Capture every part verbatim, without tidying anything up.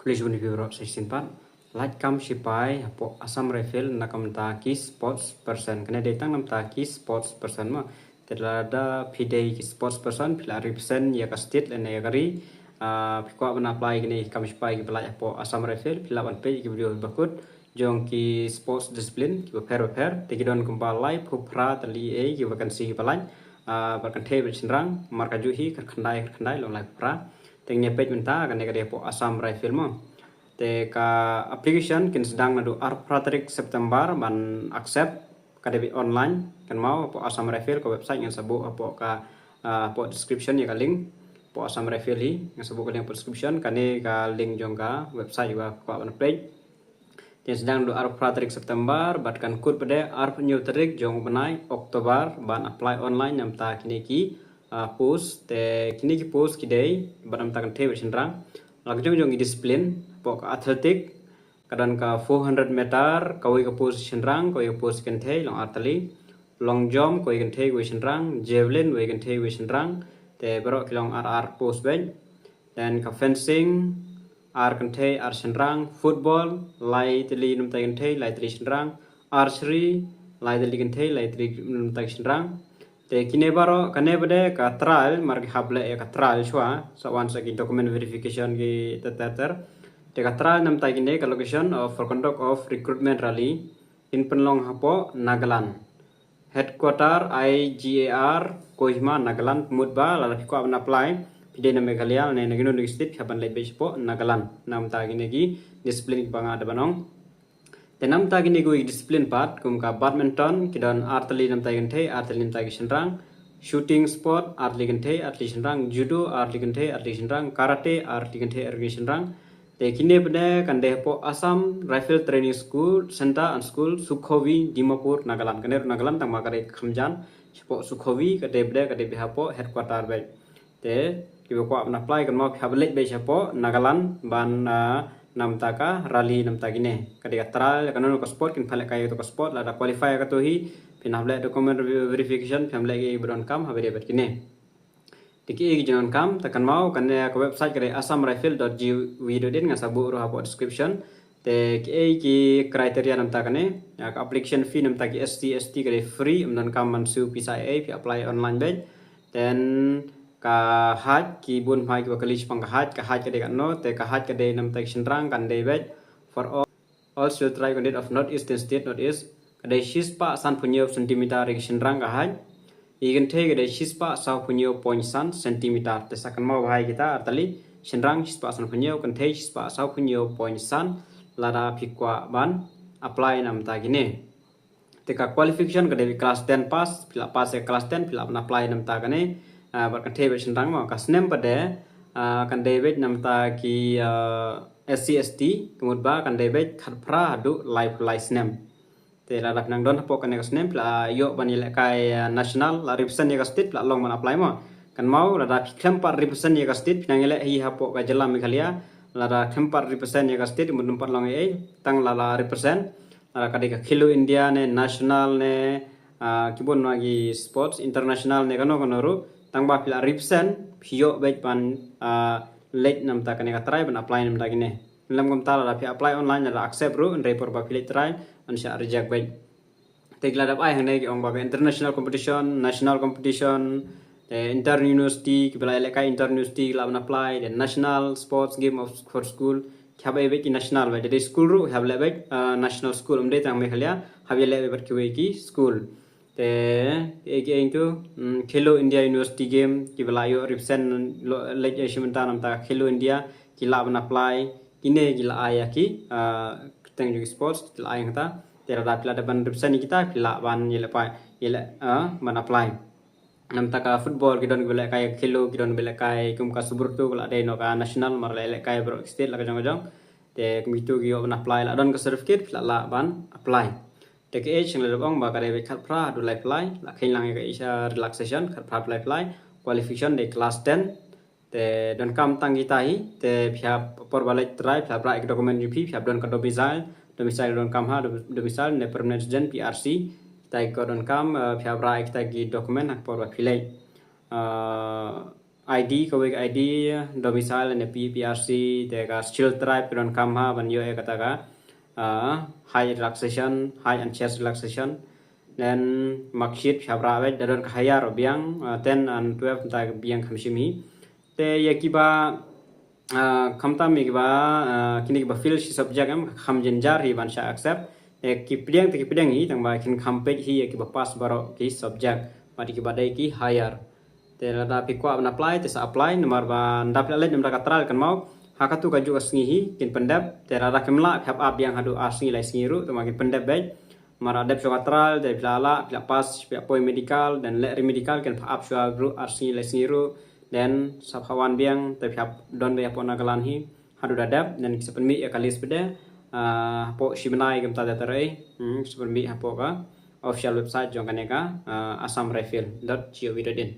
Khublei shibun ïa phi baroh sa shisien pat. Lait kam sipai hapoh Assam Rifle na ka bynta ki sports person. Kane dei tang na ka bynta ki sports person mo. Te lada phi dei ki sports person, phi la represent ïa ka state lane ïa ka ri, ah, phi kwah ban apply kine ki kam sipai kiba lait hapoh Assam Rifle, phi lah ban peit ïa ki video ba kut jong ki sports discipline kiba pher ba pher. Te ki don kumba laiphew phra tylli ei ki vacancy kiba lait, ah, bad kynthei bad shynrang, mar kajuh hi khatkhyndai khatkhyndai long laiphew phra. Te ngin ïa peit mynta, kane ka dei hapoh Assam Rifle mo. Te ka application kin sdang naduh arphew phra tarik September ban accept, ka dei beit online. Kynmaw, hapoh Assam Rifle ka website ngan sa buh hapoh ka, ah, hapoh description ïa ka link. Hapoh Assam Rifle hi ngan sa buh ka link hapoh description, kane ka link jong ka website ba kwah ban peit. Te sdang naduh arphew phra tarik September bad kan kut pat de arphew hynñiew tarik jong u bnai October ban apply online na ka bynta kine ki, ah, post. Te kine ki post ki dei bad na ka bynta kynthei bad shynrang. La ka jong jong ki discipline, hapoh ka athletic, ka don ka four hundred meter, kawei ka post shynrang, kawei ka post kynthei, long ar tylli. Long jump, kawei kynthei, kawei shynrang. Javelin, kawei kynthei, kawei shynrang. Te baroh ki long ar ar post beit. Then ka fencing, ar kynthei, ar shynrang. Football, lai tylli na ka bynta kynthei, lai tylli shynrang. Archery, lai tylli kynthei, lai tylli na ka bynta shynrang. Te kine baroh, kane pat de ka trial, mar ki hap leh ïa ka trial shuwa, sa wan sa ki document verification ki ter ter ter. Te ka trial na ka bynta kine ka location of, for conduct of recruitment rally, kin pynlong hapoh Nagaland. Headquarter I G A R, Kohima, Nagaland, mut ba lada phi kwah ban apply, phi dei na Meghalaya ne na kino kino ki state, phi hap ban leit beit shapoh Nagaland. Na ka bynta kine ki discipline kiba nga da ban ong. Te na ka bynta kine kiwei ki discipline pat, kum ka badminton, ki don ar tylli na ka bynta ki kynthei, ar tylli na ka bynta ki shynrang. Shooting sport, ar tylli kynthei, ar tylli shynrang. Judo, ar tylli kynthei, ar tylli shynrang. Karate, ar tylli kynthei, ar tylli shynrang. Te kine pat de kan dei hapoh Assam Rifle Training School, Center and School, Sukhovi, Dimapur, Nagaland. Kane ruh Nagaland, tang ba ka dei kham jan shapoh Sukhovi, ka dei pat de, ka dei beit hapoh headquarter beit. Te kiba kwah ban apply, kynmaw phi hap leit beit shapoh Nagaland ban, ah, na ka bynta ka rally na ka bynta kine. Ka dei ka trial, kano kano ka sport kin pynlehkai ïa kato ka sport, lada qualify ïa kato hi, phin hap leh document verification, phin hap leh kiei kiei ba donkam, haba ïadei bad kine. Te kiei ki jingdonkam, te kynmaw, kane ka website ka dei assam rifle dot gov dot in, nga sa buh ruh hapoh description. Te kiei ki criteria na ka bynta kane, ah, ka application fee na ka bynta ki S C S T ka dei free, ym donkam ban siew pisa ei ei, phi apply online beit. Then ka height, ki bun bha kiba kylli shaphang ka height, ka height ka dei katno, te ka height ka dei na ka bynta ki shynrang kan dei beit for all, all scheduled tribe candidate of North Eastern State, North East, ka dei shispah sanphew hynñiew centimeter ïa ki shynrang ka height. Ïa ki kynthei ka dei shispah sawphew hynñiew point san centimeter. Te sa kynmaw bha ïa kita ar tylli, shynrang shispah sanphew hynñiew, kynthei shispah sawphew hynñiew point san, lada phi kwah ban apply na ka bynta kine. Te ka qualification ka dei beit class ten pass, phi la pass ïa class ten, phi lah ban apply na ka bynta kane, ah, bad kynthei bad shynrang mo. Ka snem pat de, ah, kan dei beit na ka bynta ki, ah, S C S T, ka mut ba kan dei beit khatphra haduh laiphew lai snem. Te lada phi nang don hapoh kane ka snem, phi la ïoh ban ïalehkai, ah, national, la represent ïa ka state, phi la long ban apply mo. Kynmaw, lada phi khlem pat represent ïa ka state, phi nang ïaleh hi hapoh ka jylla Meghalaya, lada khlem pat represent ïa ka state, mut ym pat long ei ei, tang lada represent, lada ka dei ka Khelo India ne, national ne, ah, ki bun noh ki sports, international ne, kano kano ruh, tang ba phi la represent, phi ïoh beit ban, ah, leit na ka bynta kane ka trai, ban apply na ka bynta kine. Lem kumta lada phi apply online, lada accept ruh, hynrei por ba phi leit trai, yn shah reject beit. Te ki la dep ai hangne ki ong ba ka international competition, national competition, te inter university, kiba la ïalehkai inter university ki lah ban apply, te national sports game of, for school, ki hap ai beit ki national beit, te dei school ruh ki hap leh beit, ah, national school, ym dei tang Meghalaya, hap ïaleh beit bad kiwei ki school. Te kiei kiei tu, mm, Khelo India University Game, kiba la ïoh represent, lo, leit ïa shi bynta na ka bynta Khelo India, ki lah ban apply, kine ki la ai ïa ki, ah, kyrteng jong ki sports, ki la ai hangta. Te lada phi la dep ban represent ïa kita, phi lah ban ïaleh pa, ïaleh, ah, ban apply. Na ka bynta ka football, ki don kiba lehkai Khelo, ki don kiba lehkai kum ka Subrata, ka la dei noh ka national, mar la lehkai baroh ki state la ka jong ka jong. Te kum kitu ki ïoh ban apply, la don ka certificate, phi la lah ban apply. Te ka age, nga la dep ong ba ka dei beit khatphra haduh laiphew lai, la kheiñ lang ïa ka age, ah, relaxation, khatphra haduh laiphew lai, qualification dei class ten. Te donkam tang kita hi, te phi hap por ba leit trai, phi hap rah ïa ki document jong phi, phi hap don ka domicile, domicile donkam ha, dom-, domicile ne permanent resident, P R C, kita ki donkam, eh, phi hap rah ïa kita ki document ha ka por ba phi leit. Eh, ID, kawei ka ID, domicile ne P P R C, te ka Scheduled Tribe ki donkam ha ban ïoh ïa kata ka, ah, height relaxation, height and chest relaxation, then marksheet phi hap rah beit, da don ka higher biang, ah, ten and twelve, mynta ka biang kham shim hi. Te ïa kiba, ah, khamtam ïa kiba, ah, kine kiba fail shi subject, em, kham jynjar hi ban shah accept. Te ki pdiang, te ki pdiang hi, tang ba kin kham peit hi ïa kiba pass baroh ki subject, bad ïa kiba dei ki higher. Te lada phi kwah ban apply, te sa apply, namar ba ynda phi la leit namar ka trial kan mau, ha katu kajuh ka sngi hi kin pyndep. Te lada kim lah, phi hap ap biang haduh ar sngi lai sngi ruh, te ma kin pyndep beit. Namar la dep shuwa ka trial, te phi la lah, phi la pass, phi la poi medical, then leh re medical, kin pha ap shuwa ruh ar sngi lai sngi ruh, then sa pha wan biang, te phi hap don beit hapoh Nagaland hi haduh da dep, then ki sa pynmih ïa ka list pat de, ah, hapoh shi bnai kumta te trai, hmm, ki sa pynmih hapoh ka official website jong kane ka, ah, assam rifle dot gov dot in.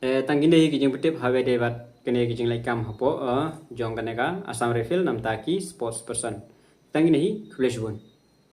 Eh, tang kine hi ki jingpyntip ha kaba ïadei bad kine ki jingleh kam hapoh, eh, jong kane ka Assam Rifle namar ki sports person. Tang kine hi, khublei shibun.